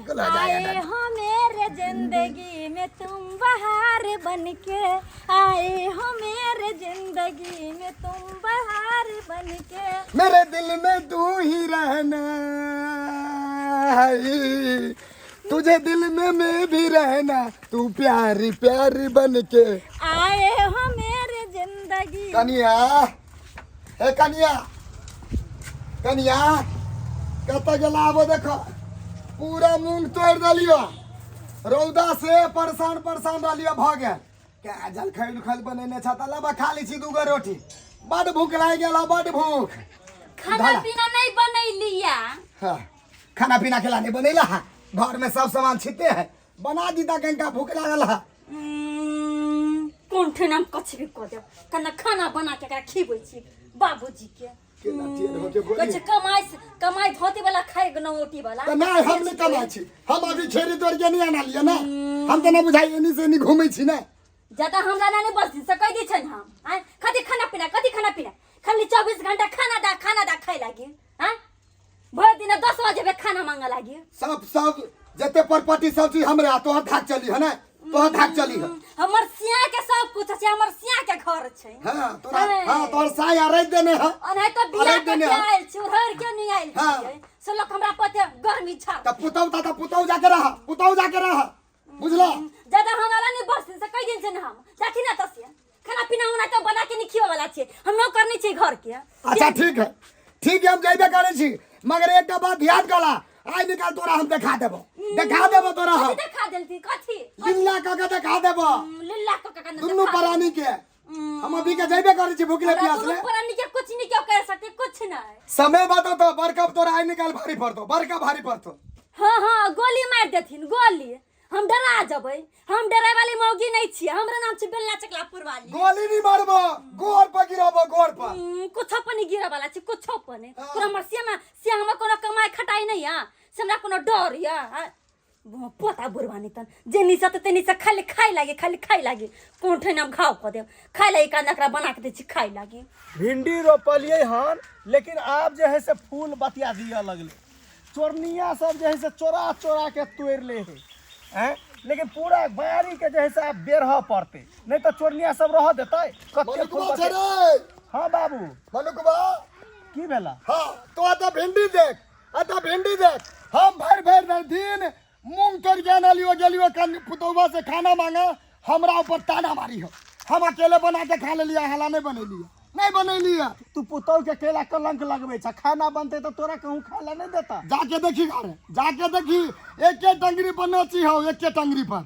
बिल्कुल हो जाएगा आए हो मेरे जिंदगी में तुम बहार बन के, आए हो मेरे जिंदगी में तुम बहार बन के। मेरे दिल में तू ही रहना है, तुझे दिल में मैं भी रहना, तू प्यारी प्यारी बन के आए हो मेरे जिंदगी। कनिया, हे कनिया, कनिया कतऽ गेला? आबो देख, पूरा मूंग तोड़ि देलियो। रौदा से परेशान परेशान रहलियो भऽ गेल। क्या जलखै उलखै बनेने छ तऽ लबा खा लै छी दूगो रोटी। बड भूख लागि गेल, बड भूख। खाना धरा। पीना नहीं बनैलिया? हाँ, खाना पीना केला नहीं बनेला है? घर में सब सामान छिते है, बना दी ता कनिका, भूख लागल है। कोन ठेना हम कछि भी कऽ देब। कना खाना बना के एकरा खिबै छी बाबूजी के। केना टेढ़ हो के बोली? कहै छै कमाइ कमाइ धोती वाला खाइ नौटी वाला। तऽ नहि, हम नहि कमाइ छी। हम अभी खेरी तोड़ के नहि आनलियै ने। हम तऽ नहि बुझाइ एनी से एनी घूमै छी ने। ज्यादा हमरा ना नहीं बस से कह दी छन हम आय कथी खाना पीना, कथी खाना पीना, खाली 24 घंटा खाना दा खाना दा खाइ लागी। हाँ, भरि दिन 10 बजे बे खाना मांगे लागी। सब सब जते परपटी सब चीज हमरे आ तोहर धाक चली है ने, तोहर धाक चली है। हमर सिया के सब कुछ छै, हमर सिया के घर छै। हाँ तोरा, हाँ तोहर साया राखि देने है। अनहे तो बियाह राखि देने के है। आयल छी, उधर के नहीं आयल हाँ। छी, से लोग हमरा पते गर्मी छा। तऽ पुतहु ता, तऽ पुतहु जाके रह, पुतहु जाके रह, बुझला? ज्यादा हमरा नहीं बस से कह दिन छै ने हम जाखी ना तसिया खाना पीना होना तो बना के नहीं खियो वाला छै, हम नौकर नहीं छी घर के। अच्छा ठीक है, ठीक है, हम जइबे करै छी, मगर एकटा बात याद कला, आइ निकाल तोरा हम देखा देबो, देखा देबो तोरा हम। कथी देखा देलती? कथी? लिल्ला कऽ के देखा देबो। लिल्ला कऽ के दुनू प्राणी के। हम अभी के जइबे करै छी, भूखले प्यासले। दुनू प्राणी के कुछ नहीं क्यों कर सकते, कुछ नहीं। समय बताओ तो बड़का तोरा आइ निकाल भारी पड़तो, बड़का भारी पड़तो। हाँ हाँ, गोली मार देथिन गोली, हम डरा जबै। हम डराय वाली मौगी नहीं छियै, हमरा नाम छै बेलना चकलापुर वाली। गोली नहीं मारबो, गोर पर गिराबो, गोर पर। कुछो पर नहीं गिरे वाला छै, कुछो पर नहीं। हाँ। कोनो हमर सियामा सिया हमर कोनो कमाई खटाई नहीं या से हमरा कोनो डर या। हाँ? पोता बुढ़वा नहीं तन जे निसा ते निसा खाली खाइ लागे, खाली खाइ लागे। कोन ठेना हम घाव कऽ देब, खाइ लागे कान एकरा बना के दै छी खाइ लागे। भिंडी रोपलियै हन, लेकिन आब जे है से फूल बतिया दिअ लगलै। चोरनिया सब जे है से चोरा चोरा के तोड़ि ले है हैं, लेकिन पूरा बाड़ी के जे है से आब बेरह पड़तै, नहीं तऽ चोरनिया सब रह देतै कते फूल मनुकबा छै बतिया। रे। हाँ बाबू। मनुकबा। की भेला? हाँ तो अतः भिंडी देख, अतः भिंडी देख। हम भरि भरि दिन मूंग तोड़ के आनलियो, गेलियो कन पुतौआ से खाना मांगे, हमरा ऊपर ताना मारी हो। हम अकेले बना के खा लेलियै, हाला नहीं बनेलियै, नहीं बनेलियै। तू पुतौ के केला कलंक लगबै छ, खाना बनतै तऽ तोरा कहूँ खाय ला नहीं देता। जाके देखी घर, जाके देखी, एके टंगरी पर नाची हो, एके टंगरी पर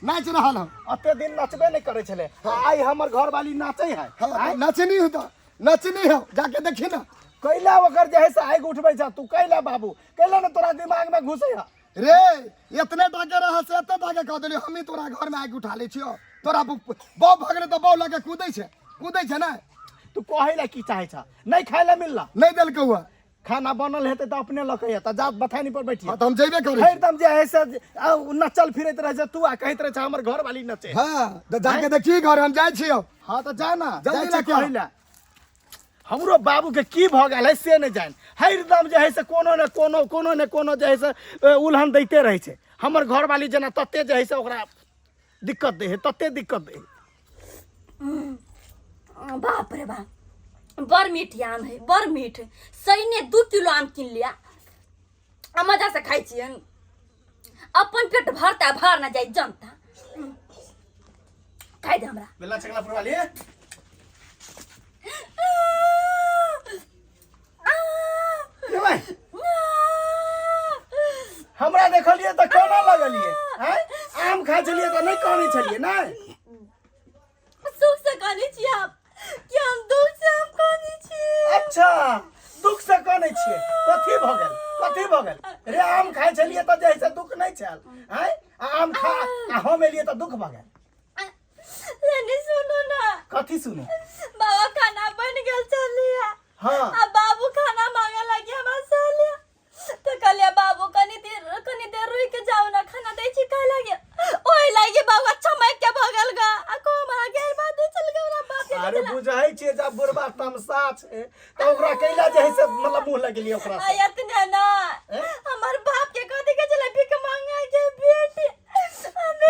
नाच रहल हो। अते दिन नचबे नहीं करै छलै, आइ हमर घरवाली नाचै है। हाँ, नचनी हो तो नचनी हो, जाके देखी ना। कैला ओकर जे है से आगि उठबै छ तू, कैला बाबू, कैला ने तोरा दिमाग में घुसै है। रे इतने टाके रह से एते टाके कह देलियो, हम ही तोरा घर में आगि उठा लै छियो। तोरा बौ भऽ गेलै तऽ बौ लगे कूदै छै, कूदै छै ने। तू कहै ला की चाहै छ? नहीं खाय ला मिलला? नहीं देलकौ हँ। खाना बनल हेतै तऽ अपने लऽ के एतऽ जा, बथानी पर बैठिए। हाँ, तऽ हम जेबे करै छी। हरदम जे है से नचल फिरैत रहै छै तू, आ कहैत रहै छै हमर घरवाली नचे। हाँ, तऽ जाके देखी घर, हम जाइ छियौ। हाँ तऽ जा ना, जल्दी जाइ छी लऽ के आ। कहै ला। हमरो बाबू के की भऽ गेल है से नहि जानि, हरदम जे है से कोनो ने कोनो, कोनो ने कोनो जे है से उलहन दैते रहै छै। हमर घरवाली जेना तते जे है से ओकरा दिक्कत दै है, तते दिक्कत दै है। बाप रे बाप, बड़ मीठ आम है, बड़ मीठ। सैने 2 किलो आम किन लिया, आ मजा से खाइ छियै, अपन पेट भरता भर ना जाय जनता। खाइ दे हमरा। बेला चकला पुरवाली। रे भाई, हमरा देखलियै तऽ कोना लगलियै? आँय, आम खाइ छलियै तऽ नहि कानै छलियै? नहि सुख से कानै छी हम कि हम दुख से हम कानै छी? अच्छा, दुख से कानै छियै? कथी भऽ गेल, कथी भऽ गेल रे? आम खाइ छलियै तऽ जे है से दुख नहि छल? आँय, आ आम खा आ हम एलियै तऽ दुख भऽ गेल? नहीं सुनू ना। कथी सुनू? बाबा खाना बन गेल छलिया। हाँ। आ बाबू खाना मांगे लगी हमरा छलिया, तो कहलिया बाबू कनी देर रुक के जाओ ना, खाना दै छी खाय लागे। ओइ लागे बाबा चमक के भगल गा, आ को हमरा गेल बात दे चल गेल हमरा बाप के। अरे बुझै छियै, जब बुढ़बा तमसा छै तऽ ओकरा कैला जे है से मतलब मुँह लगेलियै ओकरा आ से? एतने ना ए? हमर बाप के कथी के छलै भीख मांगे।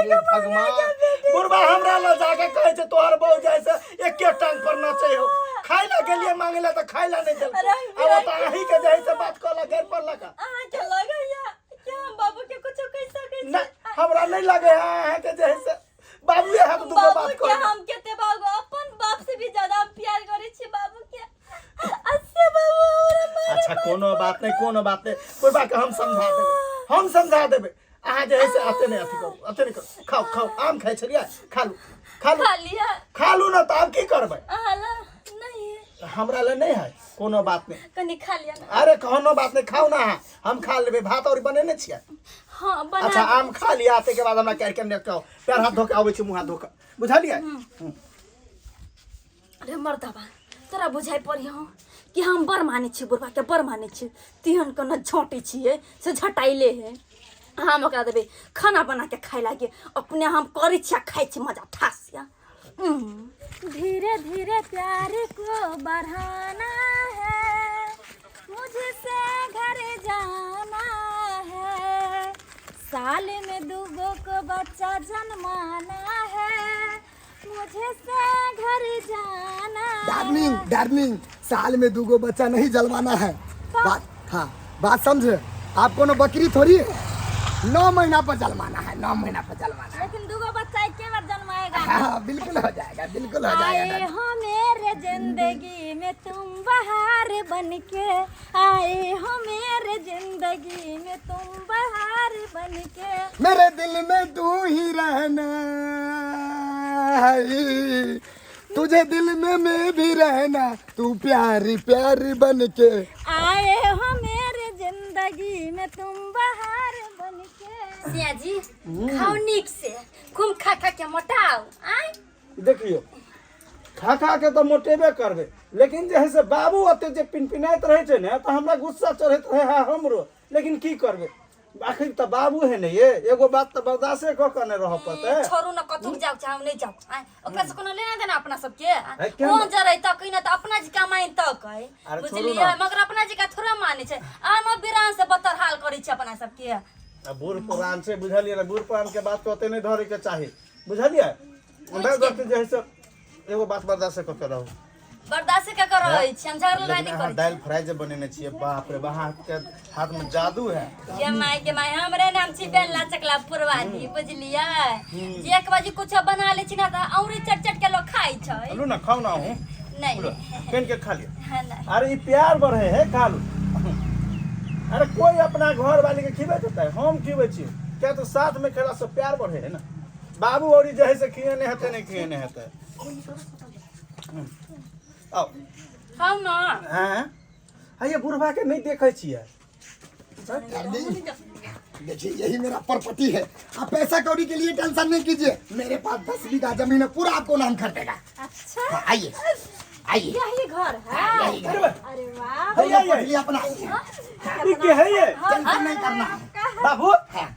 हे भगवान, बुढ़बा हमरा लग जाके कहै छै तोहर बहू जाइ से एके टांग पर नचै हो। खाय ला गेलियै मांगे ला तऽ खाय ला नहि देलकै। अरे, आब ओतऽ अहीं के जे है से बात कहलक घर पर लगा। अहाँके लगैया कि हम बाबू के कुछो कहि सकै छी? नहि, हमरा नहि लगै है अहाँके जे है से बाबूए हाथ दूगो बाबू बात के कहलक। हम केते बाबू अपन बाप से भी ज्यादा हम प्यार करै छी बाबू के। अस्से बाबू हमरा मारे। अच्छा कोनो बात नहीं, कोनो बात नहीं, बुढ़बा के हम समझा देबै, हम समझा देबै। अहाँ जे है से अते नहीं अथी करू, अते नहीं करू। खाओ खाओ, आम खाइ छलियै, खा लू खा लू। खा लिया। खा लू ना तऽ आब की करबै? अहाँ ला नहीं है। हमरा लए नहीं है, कोनो बात नहीं। कनी खा लिया ना। अरे कोनो बात नहीं, खाओ ना अहाँ, हम खा लेबै। भात और बनेने छियै। हाँ, बना। अच्छा आम खा लिया, ताहिके बाद हमरा काटि के नहि खाओ। पैर हाथ धो के आबै छी, मुँह हाथ धो के, बुझलियै? अरे मर्दबा, तोरा बुझाइ पड़ी हँ कि हम बड़ मानै छी बुढ़बा के, बड़ मानै छी। तिहन कोना झोंटी छियै से झटाइले है। हम ओकरा देबै खाना बना के खाइ लागे, अपने हम करै छी आ खाइ छी मजा ठास या। धीरे धीरे प्यार को बढ़ाना है, मुझसे घर जाना है, साल में दूगो को बच्चा जन्माना है, मुझे से घर जाना। डार्लिंग डार्लिंग, साल में दूगो बच्चा नहीं जलवाना है। बात, हाँ बात समझे? आप कोनो बकरी थोड़ी है, 9 महीना पर जलवाना है, 9 महीना पर जलवाना है। लेकिन दूगो बच्चा एक बार जन्माएगा। हाँ बिल्कुल हो जाएगा, बिल्कुल हो जाएगा। आए हो मेरे जिंदगी में तुम बहार बनके, आए हो मेरे जिंदगी में तुम बहार बनके, मेरे दिल में तू ही रहना है, तुझे दिल में मैं भी रहना, तू प्यारी प्यारी बनके आए हो मेरे जिंदगी में तुम बहार बनके। सिया जी खाओ नीक से, खूब खा खा के मोटाओ। आय देखियो खा खा के तऽ मोटेबे करबै, लेकिन जे है से बाबू ओते जे पिनपिनाइत रहै छै ने तऽ हमरा गुस्सा चढ़ैत रहै है हमरो, लेकिन की करबै आखिर तऽ बाबू है ने, ये एगो बात तऽ बर्दाश्ते कऽ के ने रहऽ पड़तै। छोड़ू न, कतहु जाउ चाहे नहि जाउ, आय ओकरा से कोनो लेना देना अपना सबके? है, केहन कोन जरै तक न तऽ अपना जी कमाइन तक है, अरे छोड़ू बुझलियै? ना। मगर अपना जी का थोड़ा मानै छै, आम बिरान से बतर हाल करै छै अपना सबके। आ बूढ़ पुरान छै, बुझलियै ने? बूढ़ पुरान के बात के ओते नहि धरे के चाही, बुझलियै? दोस्त जे है से एगो बात बर्दाश्त कऽ के रहू। बर्दाश्त के कर रहै छी हम, झगड़ा लड़ाई लेकिन नहि अहाँ करै। दालि फ्राई जे बनेने छियै, बाप रे बाप, अहाँके हाथ में जादू है। के माय के माय, हमरे नाम छी बेलना चकला पुरवानी, बुझलियै? जे एक बाजी कुछो बना लै छी ना तऽ औरी चट चट के लोग खाइ छै। लू ना, खाओ ना। हूँ नहीं। लो, पेन के खा लियो। हाँ, नहीं। अरे ई प्यार बढ़े है, खा लू। अरे कोई अपना घर वाले के खिबै देता है, हम खिबै छी क्या? तो साथ में खेला से प्यार बढ़े है ना बाबू। और ई जे है से खिएने हेतै नहीं खिएने हेतै। आओ। खाउ ना। हैं हाँ, ये बुढ़वा के नहीं देखै छियै। डार्लिंग देखिए, यही मेरा प्रॉपर्टी है। आप पैसा कौड़ी के लिए टेंशन नहीं कीजिए, मेरे पास 10 बीघा जमीन है, पूरा आपको नाम कर देगा। अच्छा। हाँ, आइए आइए। यही घर है? हाँ, यही घर। अरे अरे वाह। है, है, है। कोठली अपना ही है। ई के है ये? टेंशन नहीं करना है। बाबू। हाँ।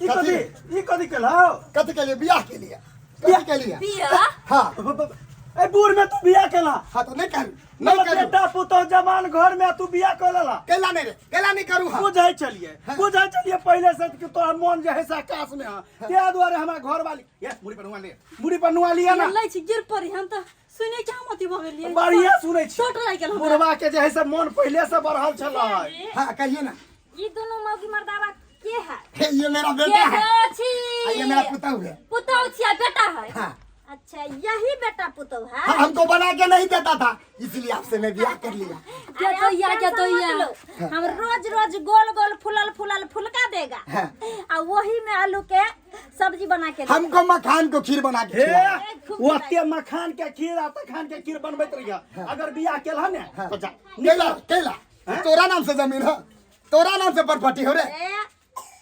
ई कथी, ई कथी केलहौ? कथी के लिए? बियाह के लिए। कथी के लिए? बिया। हाँ। ए बूढ़ में तू बियाह केला? हाँ तो नहीं करू, नहीं नहीं करू। बेटा पुतोह जवान घर में तू बियाह कर लेला? कैला नहीं रे, कैला नहीं करू। हाँ बुझै छलियै, बुझै छलियै पहिले से कि तोहर मन जे है से आकाश में है, ताहि दुआरे हमरा घर वाली ये मुड़ी पर नुआ ले, मुड़ी पर नुआ लिया ना। लै छी गिर पड़ी, हम तऽ सुनै के हम अथी भऽ गेलियै। बढ़िया सुनै छी। चोट लागि गेल हमरा। बुढ़वा के जे है से मन पहिले से बढ़ल छलै। हाँ कहिए ना। ई दुनू मौगी मर्दावा के है? हे, ये मेरा के बेटा है। छी? आ, ये मेरा पुतहु है। पुतहु छी आ बेटा है? हाँ। अच्छा यही बेटा पुतहु है। हाँ, हमको बना के नहीं देता था, इसलिए आपसे मैं ब्याह कर लिया। के तो या के तो या हम रोज रोज गोल गोल फुलल फुलल फुलका देगा। हाँ। आ वही में आलू के सब्जी बना के देगा। हमको मखान को खीर बना के हे खिलाया। ओते मखान के खीर आ तखान के खीर बनबैत रहिया, अगर बियाह केलह ने तो जा। कैला कैला तोरा नाम से जमीन है, तोरा नाम से प्रॉपर्टी हो रे। ए,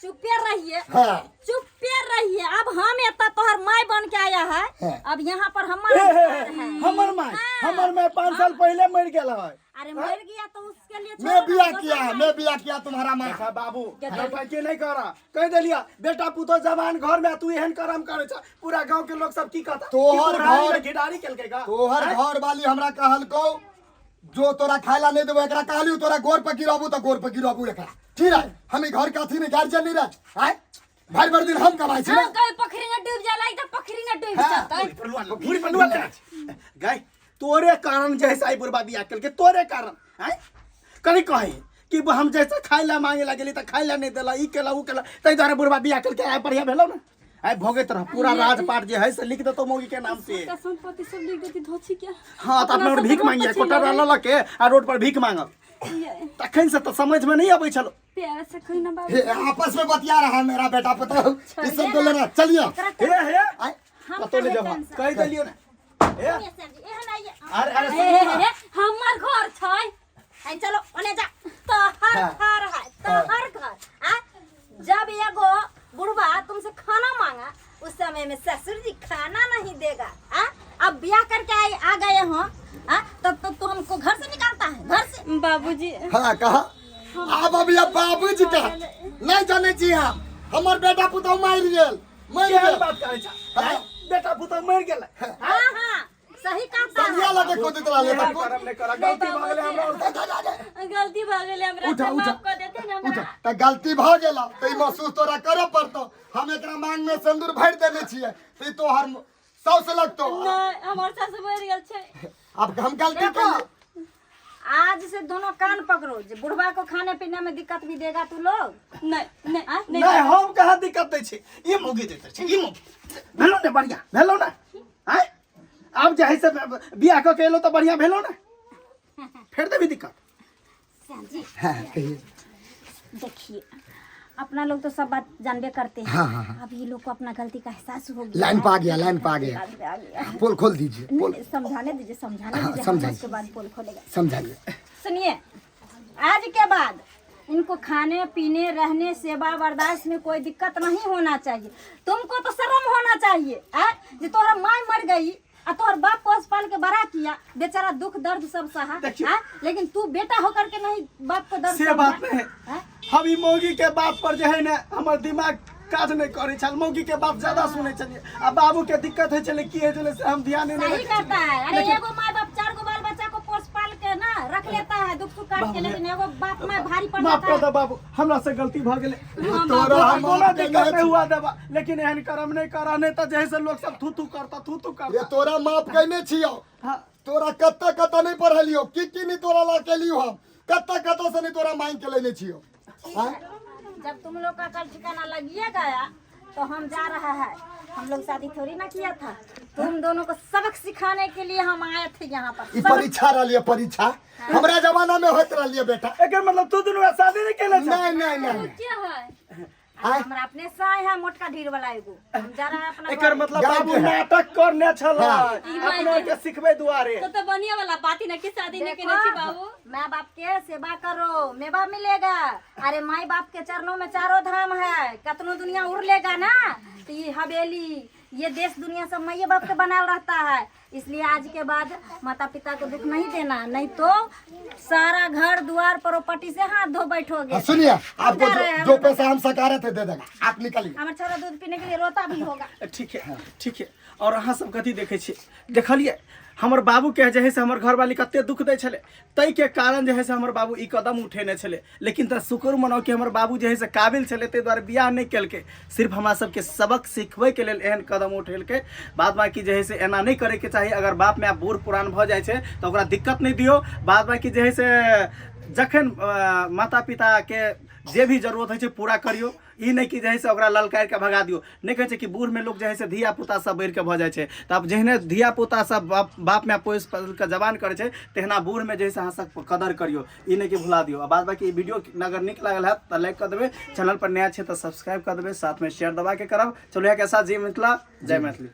चुपे रहिए। हाँ। चुपे रहिए। अब हम एता तोहर माय बन के आया है। हाँ। अब यहाँ पर हमार हे, हे, अधिकार हे, है। हमर माय। हाँ। हमर माय 5 साल पहले मर गेल है। अरे मर गया तो उसके लिए मैं छोड़ो ना, बियाह दोसर किया है, माय। मैं बियाह किया तुम्हारा माँ। देखा बाबू, क्या नौटंकी नहीं करा, कह देलिया बेटा पुतोह जवान घर में तू एहन करम करे छ, पूरा गांव के लोग सब की कहता? तोहर कि बुढ़ारी घर- में घिडारी केलकै का? तोहर हैं? घर वाली हमरा कहलको जो तोरा खाए ला नहीं देबो, एकरा कहलियो तोरा गोर पर गिराबू तो गोर पर गिराबू एकरा। ठीक है, हम ई घर के अथी नहीं, गार्जियन नहीं रहे। आय? भरि भरि दिन हम कमाइ छी हम ने। कभी पोखरी में डूब जाला ई त पोखरी में डूब हाँ। जतै। मुड़ी पर लुआ ले, मुड़ी पर लुआ लेना छै। गाय तोरे कारण जे है से आइ बुढ़बा बियाह केलकै, तोरे कारण। आँय कनी कही कि हम जैसे खाय ला मांगे ला गेली तऽ खाय ला नहि देला, ई केला ऊ केला, ताहि दुआरे बुढ़बा बियाह केलकै। आइ बढ़िया भेलौ ने, आइ भोगैत रह पूरा राजपाट जे है से लिख देतौ मौगी के नाम से। सबटा संपत्ति सब लिख देती धोछी के। हाँ तऽ अपना सब भीख रोड मांगिए पर कोटा चलि लऽ लऽ के आ रोड पर भीख मांगब। ये, तखन से तऽ समझ में नहीं अबै छलो। प्यार से कही ना बाबू। हे, आपस में बतिया रहा है मेरा बेटा पुतहु, इस सब को लेना। चलिए हे हे आय, हम कतौ ले काहे जाब टेंशन? कहि देलियो ने। हे एहन आइए। अरे अरे ए, सुनू ना। ए, हमर घर छै। आई चलो ओने जा। तोहर हाँ। घर है, तोहर घर। आ जब एगो बुढ़वा तुमसे खाना मांगा उस समय में ससुर जी खाना नहीं देगा। आ अब ब्याह करके आए आ गए हो, आ तब तो तू हमको घर से निकालता है, घर से। बाबूजी। हाँ कहा आब अभी अब बाबूजी का नहीं जाने छी हम, हमर बेटा पुतहु मरि गेल, मरि केहन गेल। बात करै छ? आँय, बेटा पुतहु मरि गेलै। हाँ हाँ सही कहता है। संध्या लगे कुदित रहले एहन त कुद। करम नहि कर, गलती भऽ गेलै हमरा और। गलती भऽ गेलै हमरा उठा, से, उठा। माफ कऽ देते ने उठ हमरा। त गलती भऽ गेल त ई महसूस तोरा करऽ पड़तौ। हम एकरा मांग में सिंदूर भरि देने छियै त ई तोहर साउस लगतौ। नहि, हमर सासु मरि गेल छै। अब हम गलती देखो, केलियै। आज से दोनों कान पकड़ो, जे बुढ़वा को खाने पीने में दिक्कत भी देगा तू लोग। नहि नहि नहि। नहि, हम कहाँ दिक्कत दै छी, ई मौगी दैत छै, ई मौगी। भेलौ ने बढ़िया भेलौ ने? आँय आब जे है से बियाह कऽ के एलौ तऽ बढ़िया भेलौ ने, फेर देबी दिक्कत। श्याम जी। हाँ कहिए। देखिए अपना लोग तो सब बात जानबे करते हैं। हाँ, हाँ, हाँ। अब ये लोग को अपना गलती का एहसास हो गया। लाइन पा गया, लाइन पा गया। लाइन पे आ गया। पोल खोल दीजिए, पोल। नहीं, समझाने दीजिए, समझाने हाँ, दीजिए, हम समझाइए। उसके बाद पोल खोलेगा। समझाइए। सुनिए, आज के बाद इनको खाने पीने रहने सेवा बर्दाश्त में कोई दिक्कत नहीं होना चाहिए। तुमको तो शर्म होना चाहिए आ? जे तोहरा माय मर गई आ तोहर बाप पोस पाल के बड़ा किया, बेचारा दुख दर्द सब सहा। देखियो। आ? लेकिन तू बेटा होकर के नहीं बाप को दर्द से समझा। बात नहीं। आ? हम ई मौगी के बात पर जे है ने हमर दिमाग काज नहि करै छल, मौगी के बात ज्यादा सुनै छलियै आ बाबू के दिक्कत होइ छलै की होइ छलै से हम ध्यान नहि सही रखै करता छलियै। है। अरे एगो माय बाप चार गो बाल बच्चा को पोस पाल के ना रख लेता है, दुख सुख काट के, लेकिन एगो बाप माय भारी पड़ माफ जाता कऽ है। दे बाबू, हमरा से गलती भऽ गेलै। तोरा हम कोनो माफ दिक्कत केने नहि छी। हुआ देबा, लेकिन एहन करम नहि करह, नहि तऽ जे है से लोक सब थू थू करता, थू थू ये करता। तोरा माफ केने छियौ। हाँ। तोरा कत्ता कत्ता नहीं पढ़लियौ, की की नहीं तोरा ला केलियौ, हम कत्ता कत्ता से नहीं तोरा मांग के लेने छियौ। हाँ? जब तुम लोग का कल ठिकाना लगिए गया तो हम जा रहा है। हम लोग शादी थोड़ी ना किया था, तुम दोनों को सबक सिखाने के लिए हम आए थे यहाँ पर। ई परीक्षा रहलियै, परीक्षा हमरा जमाना में होइत रहलियै बेटा। एकर मतलब तू दुनू शादी नहि केले छह? नहीं नहीं नहीं। के है? आय। हमरा अपने से आए है मोटका ढीर वाला एगो, हम जा रहा है अपना एकर घर। मतलब गाय बाबू के है। नाटक करने छल हाँ। अपना के सिखबै दुआरे। तो तो बढ़िया वाला बात ही ना कि शादी नहीं केने छी बाबू। माँ बाप के सेवा करो, मेवा मिलेगा। अरे माई बाप के चरणों में चारों धाम है, कतनो दुनिया उड़ लेगा ना तो ये हवेली ये देश दुनिया सब माई बाप के बनाल रहता है। इसलिए आज के बाद माता पिता को दुख नहीं देना, नहीं तो सारा घर द्वार प्रॉपर्टी से हाथ धो बैठोगे। हाँ, सुनिए आपको जा रहे हैं जो हम। पैसा हम सका रहे थे दे देगा, आप निकलिए। हमारे छोरा दूध पीने के लिए रोता भी होगा। ठीक है ठीक है। और अहाँ सब कथी देखै छियै? देखलियै हमर बाबूके जे है से हमर घरवाली कते दुख दै छलै, ताहिके कारण जे है से हमर बाबू ई कदम उठेने छलै। लेकिन तऽ शुक्र मनाउ कि हमर बाबू जे है से काबिल छलै, ताहि दुआरे बियाह नहि केलकै, सिर्फ हमरा सबके सबक सिखबैके लेल एहन कदम उठेलकै। बाद बाकी जे है से एना नहि करैके चाही। अगर बाप माय बूढ़ पुरान भऽ जाइ छै तऽ ओकरा दिक्कत नहि दियौ। बाद बाकी जे है से जखन माता पिताके जे भी जरूरत होइ छै पूरा करियौ, ई नहि कि जे है से ओकरा ललकारि कऽ भगा दियौ। नहि कहै छै कि बूढ़मे लोक जे है से धिया पुता सब बढ़ि कऽ भऽ जाइ छै, तऽ आब जेहने धिया पुता सब बाप माय पोसि पालि कऽ जवान करै छै तेहना बूढ़मे जे है से अहाँ सब कदर करियौ, ई नहि कि भुला दियौ। आ बाद बाकी ई वीडियो अगर नीक लागल हैत तऽ लाइक कऽ देबै, चैनल पर नया छै तऽ सब्सक्राइब कऽ देबै, साथमे शेयर दबाके करब। चलू इएहके साथ जय मिथिला जय मैथिली।